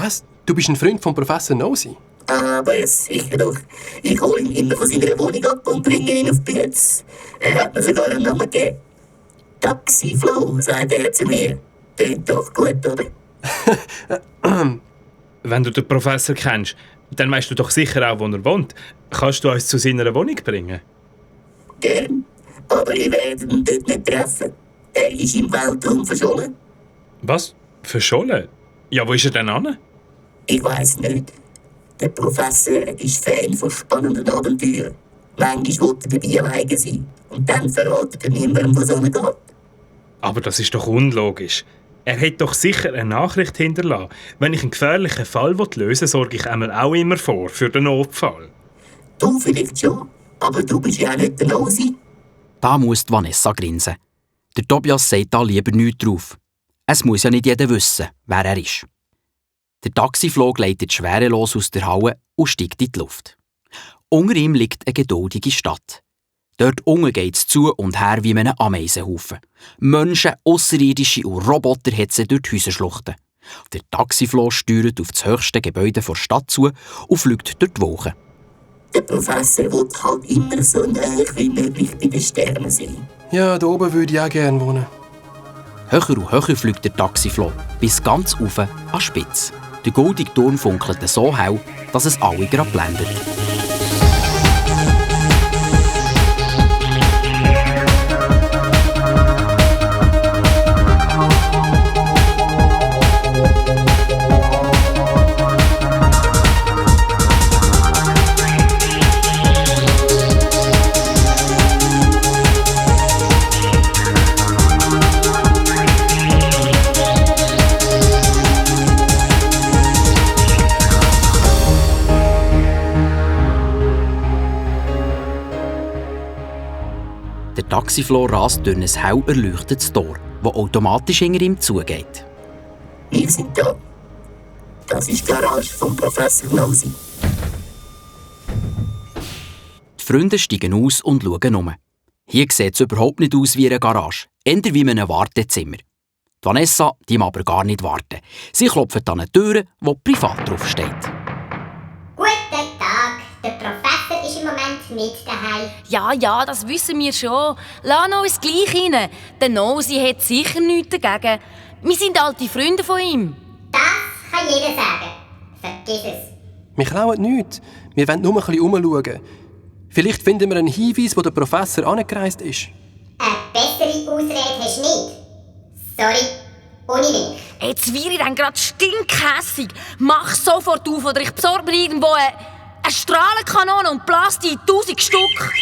Was? Du bist ein Freund von Professor Nosy? Aber sicher doch. Ich hole ihn immer von seiner Wohnung ab und bringe ihn auf Platz. Er hat mir sogar einen Namen gegeben. Taxiflo, sagt er zu mir. Klingt doch gut, oder? Wenn du den Professor kennst, dann weißt du doch sicher auch, wo er wohnt. Kannst du uns zu seiner Wohnung bringen? Gern. Aber ich werde ihn dort nicht treffen. Er ist im Weltraum verschollen. Was? Verschollen? Ja, wo ist er denn hin? Ich weiss nicht. Der Professor ist Fan von spannenden Abenteuern. Manchmal will er dabei alleine sein. Und dann verratet er niemandem, wo es geht. Aber das ist doch unlogisch. Er hat doch sicher eine Nachricht hinterlassen. Wenn ich einen gefährlichen Fall lösen will, sorge ich einmal auch immer vor für den Notfall. Du vielleicht schon, aber du bist ja auch nicht der Nosy. Da muss die Vanessa grinsen. Der Tobias sagt da lieber nichts drauf. Es muss ja nicht jeder wissen, wer er ist. Der Taxiflo gleitet schwerelos aus der Halle und steigt in die Luft. Unter ihm liegt eine geduldige Stadt. Dort unten geht es zu und her wie einem Ameisenhaufen. Menschen, Außerirdische und Roboter hetzen durch die Häuserschluchten. Der Taxiflo steuert auf das höchste Gebäude der Stadt zu und fliegt durch die Wolken. Der Professor will halt immer so nah wie möglich bei den Sternen sein. Ja, da oben würde ich auch gerne wohnen. Höher und höher fliegt der Taxiflo, bis ganz rauf an die Spitze. Der goldige Turm funkelt so hell, dass es alle gerade blendet. Der Taxiflo rast durch ein hell erleuchtetes Tor, das automatisch hinter ihm zugeht. Wir sind da. Das ist die Garage vom Professor Nosy. Die Freunde steigen aus und schauen um. Hier sieht es überhaupt nicht aus wie eine Garage, eher wie in einem Wartezimmer. Die Vanessa die mag aber gar nicht warten. Sie klopft an eine Tür, die privat draufsteht. Guten Tag, der Professor ist im Moment nicht daheim. Ja, das wissen wir schon. Lass uns gleich rein. Der Nosy hat sicher nichts dagegen. Wir sind alte Freunde von ihm. Das kann jeder sagen. Vergiss es. Wir klauen nichts. Wir wollen nur ein bisschen umschauen. Vielleicht finden wir einen Hinweis, wo der Professor angereist ist. Eine bessere Ausrede hast du nicht. Sorry, ohne mich. Jetzt wäre ich dann gerade stinkhässig. Mach sofort auf oder ich besorge mir irgendwo eine Strahlenkanone und blase die in 1000 Stück.